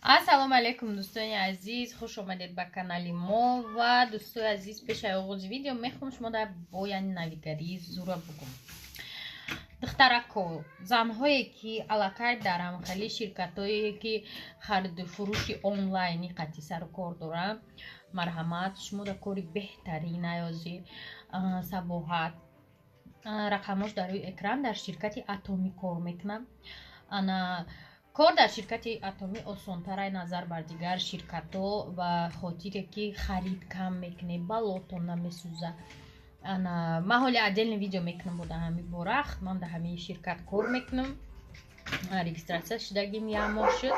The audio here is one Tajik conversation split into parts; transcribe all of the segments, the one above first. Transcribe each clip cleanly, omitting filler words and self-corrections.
Ассалому алайкум, дӯстони азиз, хуш омадед ба канали мо. Ва дӯстои азиз, пешаи оғози видео мехоҳам шумо дар бояни навигарии зура бугум. Духтарако, занҳое ки аллакай дар ҳамхели ширкатҳое ки хариду фурӯши онлайни қатъи сару кор доранд, марҳамат, шумо дар кори беҳтарин аёзи Сабоҳат, рақамош дар рӯи экран, дар ширкати Атомӣ кор мекунам. Ана кор дар ширкати Атомӣ осонтарай назар бар дигар ширкатҳо, ба хотире ки харид кам мекунед, балотон намесӯза. Ана ман ҳоли отдельный видео мекунам бо дар ҳамин бора. Ман дар ҳамин ширкат кор мекунам, регистрация шудагим як моҳ шуд.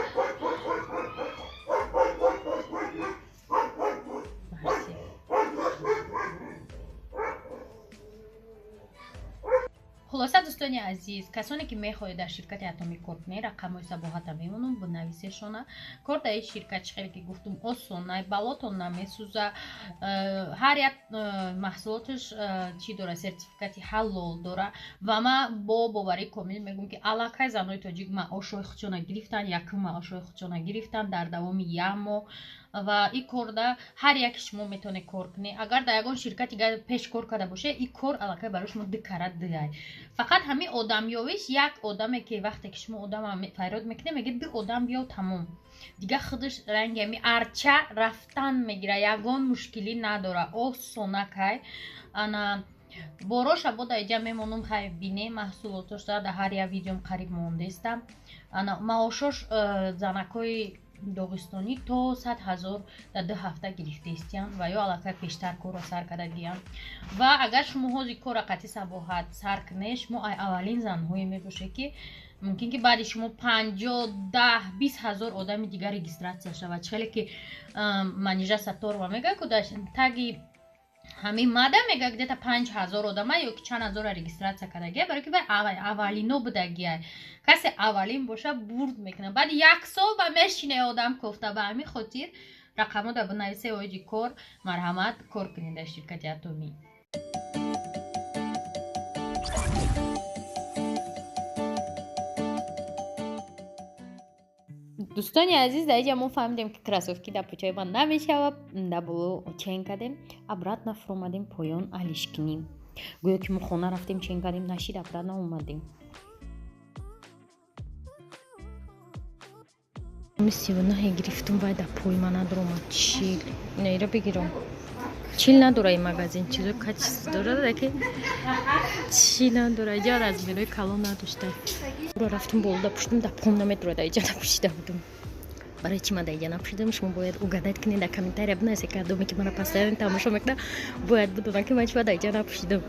Хулоса, дӯстони азиз, касоне ки мехоҳед дар ширкати Атомӣ кор кунед, рақамҳои Сабоҳата мемонам, бинависешона. Кор дар ин ширкат, чӣ хеле ки гуфтум, осонай, балотон намесӯза, ҳар як маҳсулоташ чӣ дора, сертификати ҳалол дора. Ва ман бо боварии комил мегӯям, ки аллакай занҳои тоҷик маошҳои худшона гирифтанд, якум маошҳои худшона гирифтанд дар давоми як моҳ. Ва ин корда ҳар яке шумо метавонед кор кунед. Агар дар ягон ширкати пеш кор карда бошед, ин кор аллакай барои шумо ду кара дуай. Фақат ҳамин одамёвиш, як одаме ки вақте ки шумо одама файрод мекунед, мегӯяд ду одам биё, тамом. Дигар худаш ранги ҳамин арча рафтан мегира, ягон мушкилӣ надора, осонакай. Ана бороша бо дар иҷа мемонам, хай бине маҳсулотош дар ҳар як видеом қариб мондестам. Ана маошош занакҳои доғистонӣ то 100 000 дар 2 ҳафта гирифтаистиянд ва ё аллакай пештар корро сар кардагиянд. Ва агар шумо ҳозир корра қатъи Сабоҳат сар кунед, шумо ай аввалин занҳое мебошед, ки мумкин ки баъди шумо 50, 10, 20 ҳазор одами дигар регистрация шавад. Чӣ хеле ки Манижа Сатторова мегӯяд, ку таги ҳамин мада мега, где-то 5000 одама ё ки чанд ҳазора регистрация кардагия, барои ки вай аввалино будагия. Касе аввалин боша, бурд мекунад. Баъди як сол ба мешине одам кофта. Ба ҳамин хотир рақамҳо дар бинависе, оиди кор, марҳамат, кор кунед дар ширкати Атомӣ. Дӯстони азиз, дар иҷа мо фаҳмидем, ки кроссовки дар пӯчаи ман намешавад. Дар боло чен кардем, обратно фуромадем поён алиш кунем. Гӯё ки мо хона рафтем, чен кардем, нашид, обратно омадем. 39 гирифтум, вай дар пои ман надоромад. 40 инаира бигирам, 40 надора. Ин магазин чизо качество дорад, ки чӣ надора. Иҷа размерҳои калон надошта. Рафтум болода пуштум, дар пом наметурад. Иҷа напӯшида будум. Барои чӣ ман дар иҷа напӯшидам, шумо бояд угадать кунед, дар комментария бинависед. Кадоме ки мана постоянно тамошо мекунад, бояд бидонад, ки ман чӣ дар иҷа напӯшидам.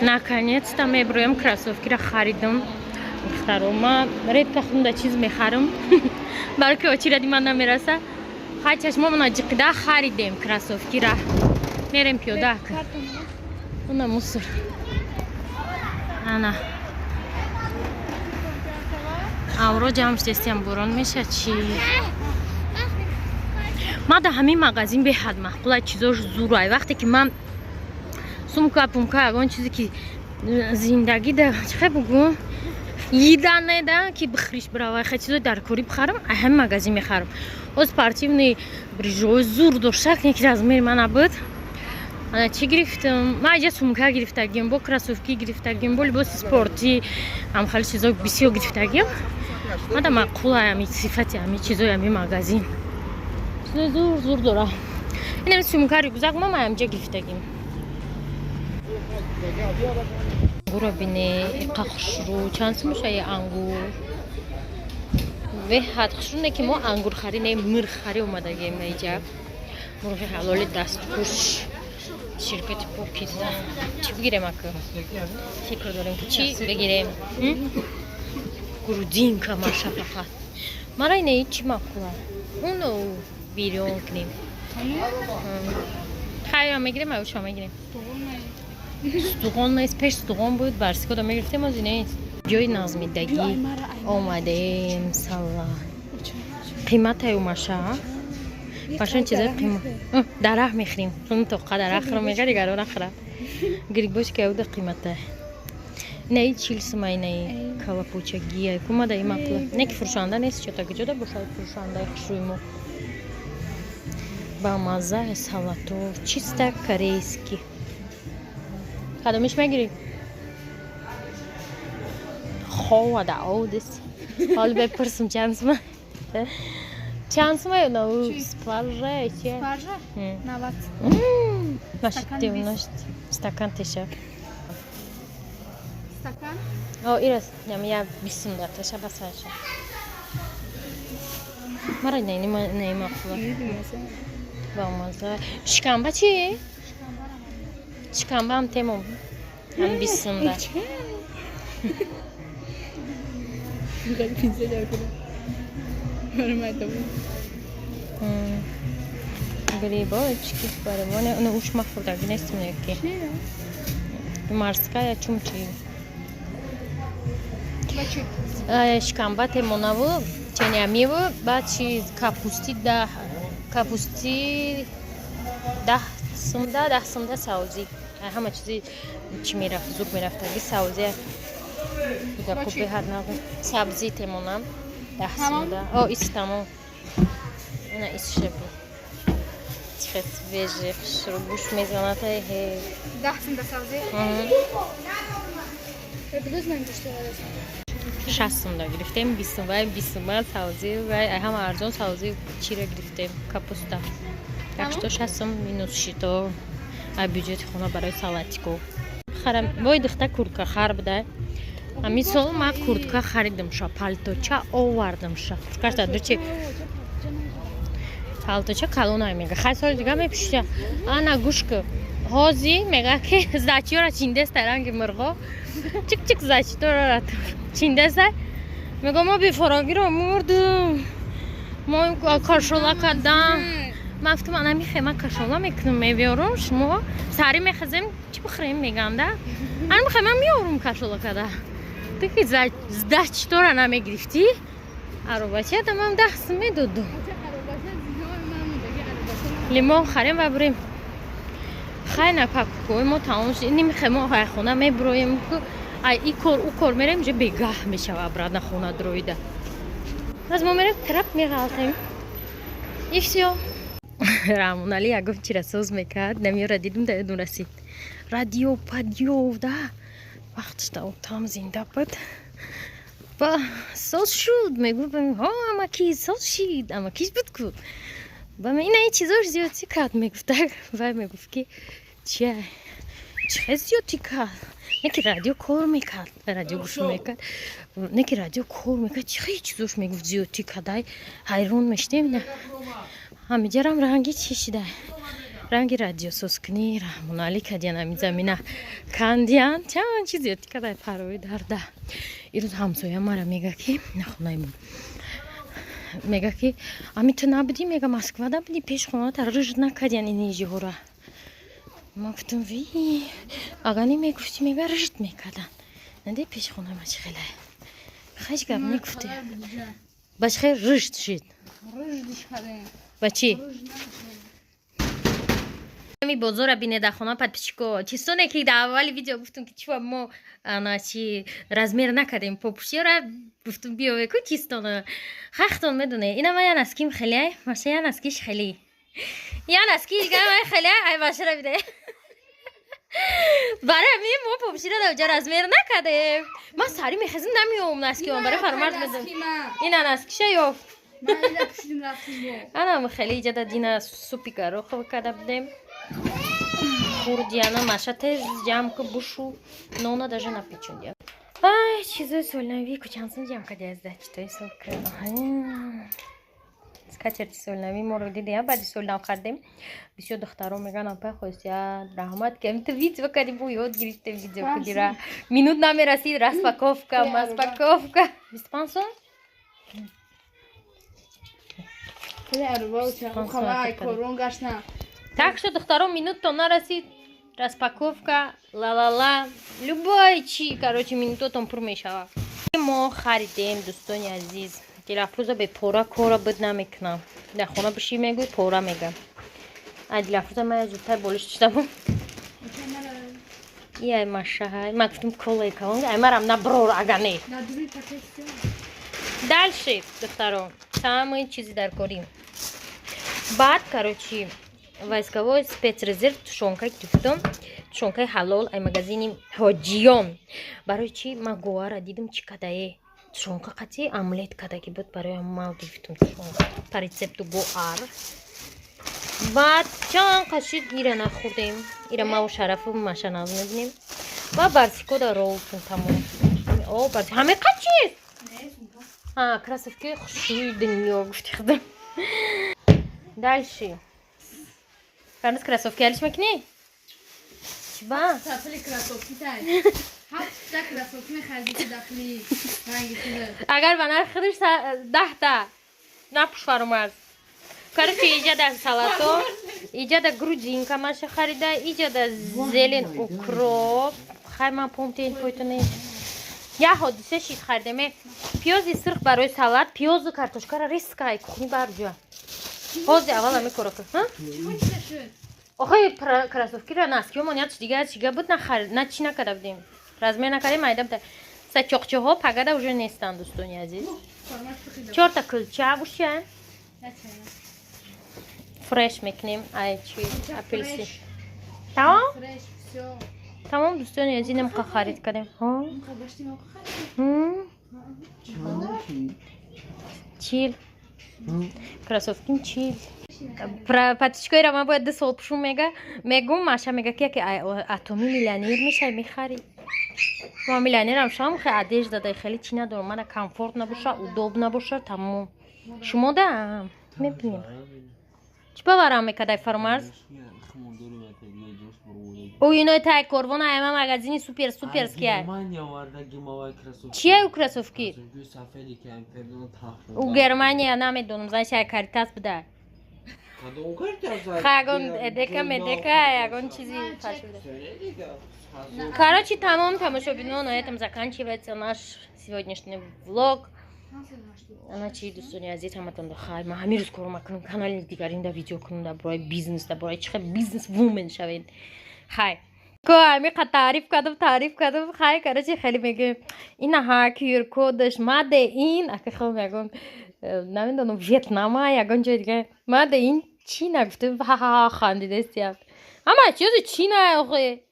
Наконец-то меброем. Кроссовкиро харидам, духтаро. Ма редко хунда чиз мехарам, барои ки очереди ман намераса. Хай, чашмомона ҷиқида харидем кроссовкира, мерем пиёда. Уна мусор, ана авро ҷамъ шудестиям, борон меша чи. Ма дар ҳамин магазин беҳад маъқула, чизош зурай. Вақте ки ман сумка, пумка, ягон чизе ки зиндагӣ да, чихе бугӯ, еда неда ки бихӯриш биравай, хе чизои дар корӣ бихарам, ҳамин магазин мехарам. Оз спортивный брижои зур дошта, ки размери ман набуд. Ана чӣ гирифтам ман иҷа: сумка гирифтагим, бо кроссовки гирифтагим, бо либоси спортӣ, ҳамхали чизо бисёр гирифтагим. Мада маъқула ами сифати ами чизои ами магазин, чизои зур зур дора. Инами сумка, рюкзак ма ҳамҷа гирифтагим. Ангура бине, иқа хушрӯ. Чанд сумуша ангур? Беҳад хушрӯ. Не ки мо ангурхарӣ не, мирхарӣ омадагем иҷа. Мурғи ҳалоли дастпӯш, ширкати Покиза. Чӣ бигирем ака? Фикр дорем, ки чӣ бигирем. Грудинка маша фақат мара ине чӣ маъқула, уно бирён кунем. Хайра мегирем, аюша мегирем. Стуғон нест, пеш стуғон буд, барсикода мегирифтем, ози нест. Ҷои назмидагӣ омадем. Сала қиматаю маша. Машин чизои қимат дарах мехӯрем. Тоқа дарахро мега, дигаро нахӯра. Грибочка яуда қимата. Инаи 40 сума, инаи калапочагия кумада имақла. Не ки фурӯшанда нест, чота куҷода бошад фурӯшандаи хушрӯи мо. Ба мазза салато, чисто корейский. Кадомиш мегирӣ? Ховада одис. Ҳол бепурсум, чанд сума? Чанд сума ё спаржа чи? Спаржа? 90. Нашти, стакан теша. Стакан? О, ирас, ям я 20 сум да теша басаша. Мара не, не, не мақула. Ба маза. Шикамба чи? Шикамба ҳам темом. Ҳам 20 сум да. میخوای پیتزا جا کنم آره مردم. Грибочки барабоне. Ну уш ма хӯрдаги нестим ки. Морская чумчи. Шикамба темонаву ченямиву, баъд чи, капусти да, капусти 10 сумда, 10 сумда савзӣ. Ҳама чизи чӣ мерафт, зуд мерафтаги савзи сабзӣ темонам 10 сумда. О, ис тамом. Ина исшаби чихе свежий, хушрӯ гӯш мезанад. Ҳе. 10 сумда савзӣ. 60 сумда гирифтем, 20 сум вай, 20 сум савзӣ вай, ҳама арзон савзӣ чира гирифтем, капуста. Так что 60 сум минус шито ай бюҷети хона барои салатико. Харам вой, духта, куртка хар буда. Ҳамин сол ман куртка харидам ша, палточа овардам ша. Курткашда дучи палточа калона мега. Хай, соли дига мепӯшиша. Ана гӯшка, ҳози мега ки зачиёра чиндеста, ранги мурғо чик чик зачитора чиндеста. Мега, мо бефорогиро мурдум, мо кашола кардам. Ман гуфтам, ана михе, ман кашола мекунам, мебиёрум, шумо сари мехазем, чӣ бихӯрем, мегам да. Ана михе, ман меёрум кашола када. Ту ки зачитора намегирифтӣ, аробача ман 10 сум медодум. Лимон харем ва бурем. Хай, напакукои мо тамом шуд. Нимихе мо ай хона мебуроем, ай и кор, у кор мерем, уже бегаҳ мешава, обратно хона дроида. Аз мо мерем, трап меғалтем и всё. Раҳмонали ягон чира соз мекард, намёра дидум, да ёдум расид. Радио падиё да вақташ там зинда буд. Ба соз шуд, мегуфт, амаки соз шид, амакиш буд ку. Ба ина ин чизош зиёдтӣ кард, мегуфтак. Вай мегуфт ки чия, чихе зиёдтӣ кард? Не ки радио кор мекард, радио гӯш мекард, не ки радио кор мекард, чихе чизош, мегуфт, зиёдтӣ кардай. Ҳайрон мешудем. Ҳамиҷарам ранги чӣ шида, ранги радиосозкунӣ Раҳмоналӣ кардиян, ҳамин замина кандиян, чанд чиз зиёдтӣ кардай. Парои дарда ирӯз ҳамсоя мара мега ки нахонаи мо, мега ки ами ту набудӣ, мега, Москва набудӣ, пеш хоната рыжд накардиян ин ижиҳора. Ма гуфтам, ви, агар немегуфтӣ, мега, рыжд мекардан. Наде пеш хона ма чӣ хеле хеч гап негуфтӣ, ба чӣ хел рыжд шид? Ба чӣ? Ами бозора бине дар хона, подписчико, чистоне ки дар аввали видео гуфтум ки чива мо ана чи размер накардем попушиёра, гуфтум биёве ку чистона хахтон медоне. Ина ма я носким хеле, маша я носкиш хеле, я носкиш гамай хеле, ай машара биде. Барои ҳамин мо попуширо дар ҷа размер накардем. Ман сари мехезим, намеём носкион барои фармард медам. Ина носкиша ёфт. Ана хеле иҷада дина супи горохово карда будем, хурдиана. Маша, тез ҷамъ ку, бушу, нона даже напечондия. Ай, чизои солнави ку чандсум ҷамъ кардия? Аз читои сол скатерти солнави моро дидия, баъди сол нав кардем. Бисёр духтаро меган, апай Хосият, раҳмат, ки ту видео кардӣ, бо ёд гирифтем видео кудира. Минут намерасид, распаковка, маспаковка. 25 сум. Так что, духтаро, минутто нарасид, распаковка, ла-ла-ла, любой чи, короче, минутотон пур мешавад. Мо харидем, дӯстони азиз. Дилафрӯза бепора кора буд намекунам. Дар хона бишӣ, мегӯй, пора мегам. Ай, Дилафрӯза, ман зудтар болиш чидабум. И ай машаҳай. Ман гуфтам, колаи калон, ай марам наброр, ага не. Дальше, духтаро, самые чизи даркорӣ. Баъд, короче, войсковой спецрезерв тушёнка гирифтам. Тушёнкаи ҳалол ай магазини Ҳоҷиён. Барои чӣ? Ман гоара дидам, чӣ кадае, тушёнка қати омлет кадаги буд, барои мал гирифтам тушёнка по рецепту гоар. Баъд чанд қашид ира нахӯрдем. Ира маву Шарафу Маша наз мебинем. Ва барсикода ролтун тамом. О, барси ҳаме қачист? Кроссовки хушрӯи дунё, гуфти худам. Дальше. Фарназ, кроссовки алиш мекунӣ? Чиба? Пули кроссовки тай. Ҳафта кроссовки мехариди, ки дафли ранги худат. Агар ба нархи худаш 10-та напуш, Фарумарз. Короче, иҷада салато, иҷада грудинка маша харида, иҷада зелень, укроп. Хай, ман помтен пойтоне. Я ҳодиса шид, харидеме. Пиёзи сирх барои салат, пиёзу картошкара риска ай кухни барҷа. Ҳози аввал ами кора кун. Охи, кроссовкиро носкиёмон як дигар чига буд, на чӣ накарда будем. Размер накардем, айда буда. Са чоқчаҳо пагада уже нестанд, дӯстони азиз. Чорта кулча буша. Фреш мекунем, ай чи, апельсин. Тамом? Тамом, дӯстони азиз, немқа харид кардем. Ҳо? 40. Кроссовким 40. Патичкоира ман бояд 2 сол пушум, мега. Мегум, Маша мега, ки яке атоми миллионер мешай, мехарӣ. Ман миллионерам шавам, хе одежда дай хеле чӣ надорам. Мана комфорт набоша, удоб набоша, тамом. Шумо да мебинем. Чӣ боварам мекардай, Фармарз? Ӯ иной тай корвона ама магазини супер суперския. Чия ӯ кроссовки? Ӯ Германия намедонам, значит, ай Каритас буда. Ягон эдека медека, ягон чизи. Короче, тамом, тамошобинон, на этом заканчивается наш сегодняшний влог. Ана чи, дӯстони азиз, ҳаматон хайр. Ман ҳамин рӯз кор макунам, канали дигаринда видео кунам дар бораи бизнес, дар бораи чӣ хел бизнес вумен шавед. Хай ко, ҳамиқа таъриф кардам, таъриф кардам. Хай, короче, хеле мегӯем, инаҳа QR кодаш маде ин ака хел ягон намедонам, Вьетнама, ягон ҷои дига маде ин чӣ нагуфтем, ҳа хандидестиям. Ҳама чизи чӣ на охе.